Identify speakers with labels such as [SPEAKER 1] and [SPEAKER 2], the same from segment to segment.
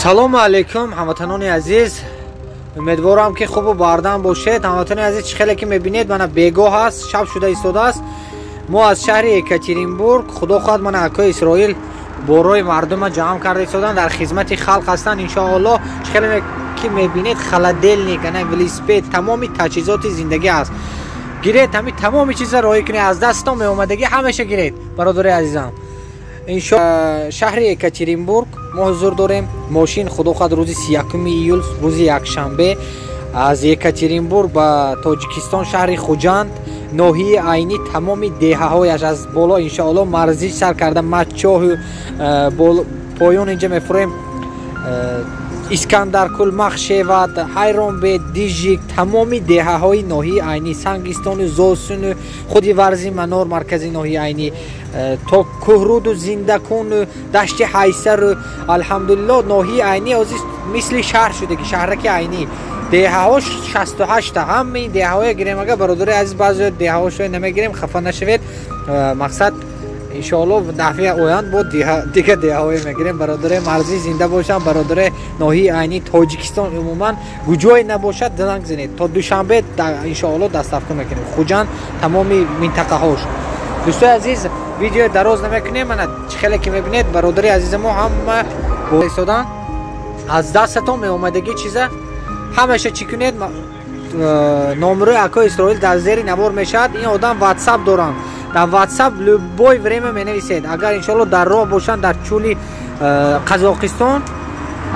[SPEAKER 1] Салому алейкум, ҳамватанони азиз. Умедворам, ки хубу бардам бошед. Ҳамватанони азиз, чӣ хеле ки мебинед, мана бегоҳ аст, шаб шуда истодааст. Мо аз шаҳри Екатеринбург, худо хоҳад, мана акои Исроил борои мардума ҷамъ карда истоданд, дар хизмати халқ ҳастанд, иншоаллоҳ. Чӣ хеле ки мебинед, холодильник, ана велосипед, тамоми таҷҳизоти зиндагӣ ҳаст. Гиред, ҳами тамоми чиза роҳӣ кунед, аз дастатон меомадагӣ ҳамеша гиред, бародари азизам. Иншо шаҳри Екатеринбург мо ҳузур дорем. Мошин, худо хоҳад, рӯзи 31 июл, рӯзи якшанбе, аз Екатеринбург ба Тоҷикистон, шаҳри Хуҷанд, ноҳияи Айнӣ, тамоми деҳаҳояш аз боло, иншоалло, марзӣ сар карда Матчоҳу поён инҷа мефурем, Искандаркул, Махшеват, Ҳайронбед, Дижик, тамоми деҳаҳои ноҳияи Айнӣ, Сангистону Зосуну худи Варзи Манор, маркази ноҳияи Айнӣ, то Кӯҳруду Зиндакуну Дашти Ҳайсару. Алҳамдулилло, ноҳияи Айнӣ ҳозир мисли шаҳр шудаги, шаҳраки Айнӣ. Деҳаҳо 68-та, ҳамаи деҳаҳое гирем. Ага, бародари азиз, баъзе деҳаҳошо намегирем, хафа нашавед. Мақсад, иншоалло, дафъаи оянд бо дига деҳаҳое мегирем. Бародари марзӣ зинда бошанд, бародари ноҳияи Айнӣ, Тоҷикистон умуман куҷое набошад, занг занед, то Душанбе, иншоалло, доставка мекунем, Хуҷанд, тамоми минтақаҳош. Дӯстои азиз, видео дароз намекунем. Мана, чӣ хеле ки мебинед, бародари азизи мо ҳама истодан. Аз дастатон меомадагӣ чиза ҳамаша чӣ кунед. Номерои акои Исроил дар зери навор мешавад. Ин одам Ватсап доранд, дар Ватсап любой время менависед. Агар, иншоалло, дар роҳ бошанд, дар чӯли Қазоқистон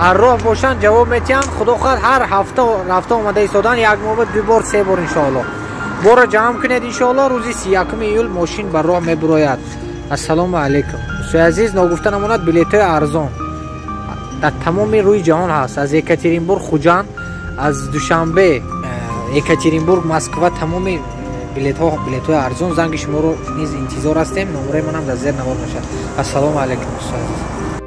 [SPEAKER 1] ҳар роҳ бошанд, ҷавоб метиҳанд. Худо хоҳад, ҳар ҳафта рафта омада истодан, як моҳ ду бор, се бор, иншоалло. Бора ҷамъ кунед, иншоалло, рӯзи 31 июл мошин ба роҳ мебурояд. Ассалому алайкум, дӯстои азиз. Ногуфта намонад, билетҳои арзон дар тамоми рӯи ҷаҳон ҳаст: аз Екатеринбург Хуҷанд, аз Душанбе Екатеринбург, Москва, тамоми билетҳо, билетҳои арзон. Занги шуморо низ интизор ҳастем. Номерои манам дар зер навор мешавад. Ассалому алайкум, дӯстои азиз.